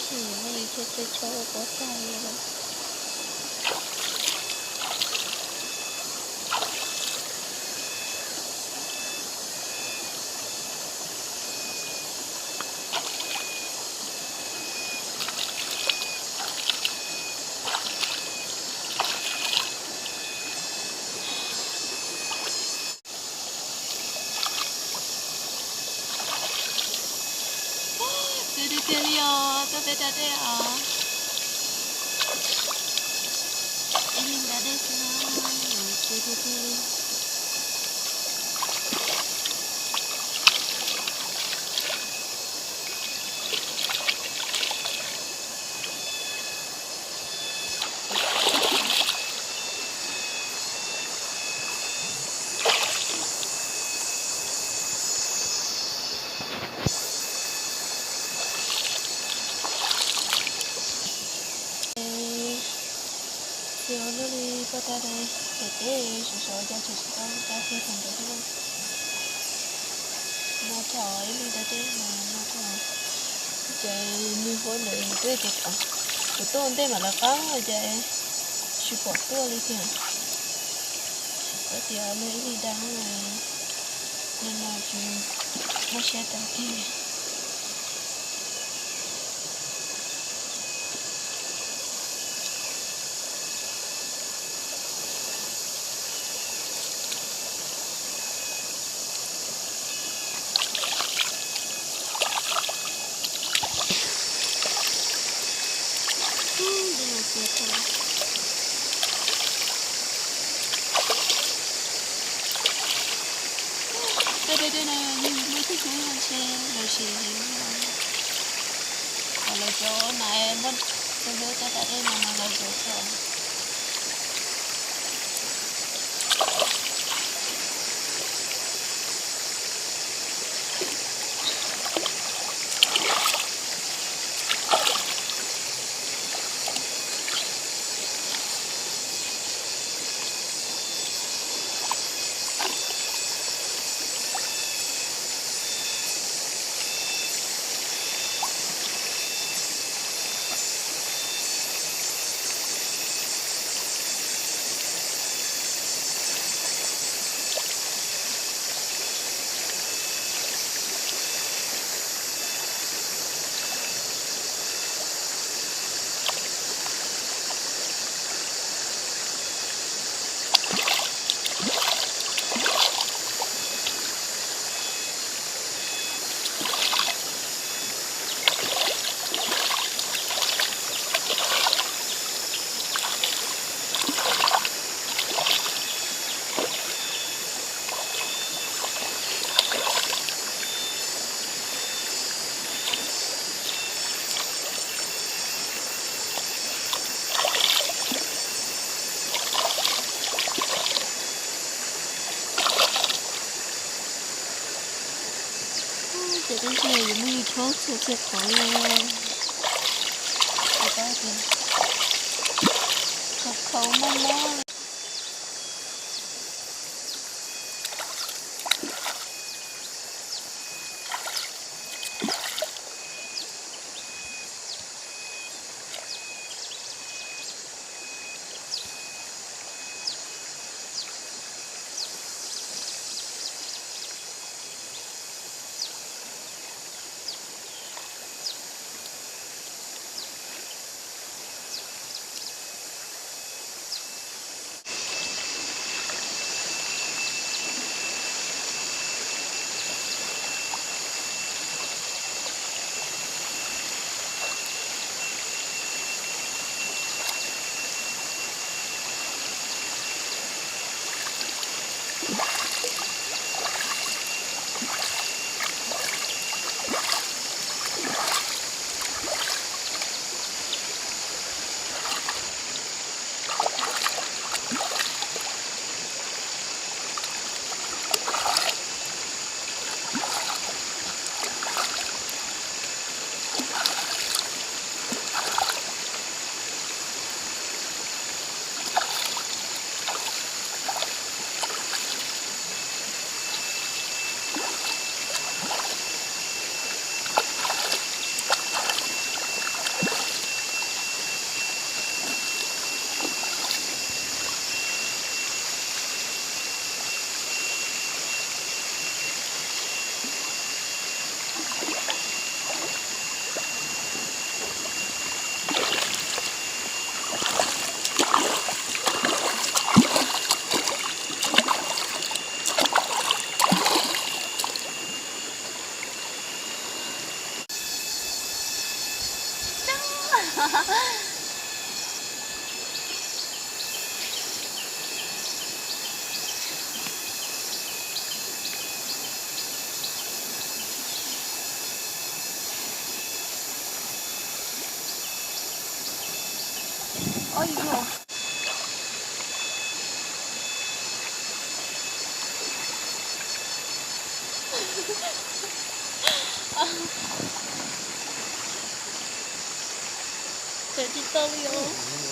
Ces nej yuav cia txhua txhua ua pob tag li lawm. Txi tiag tiag li os, tuaj peb da dej os. Ib leeg da dej xwb na, txi tiag tiag li. Txiv ua luaj li poj tab de, ces peb sov sov cas tseem tsis tau da kiag thaum ntawd thiab na. No thaum ib leeg da dej mas no thaum ces nws huab ntawd twb tias kuv tuaj ntej mam lawv qab ces tsis pom tuaj li tiag. Tsis paub tias luag ib leeg da no, no tsis muaj siab da kiag. Tej dej no yog muaj tib neeg ntshe lawv siv, lawv cov na muaj tej hlwb tej da dej no mas lawv cov txog. Ces tab sis yuav muab yus chob txhua txhia qhov li. Khaus khaus mob mob. Tsis tau li os.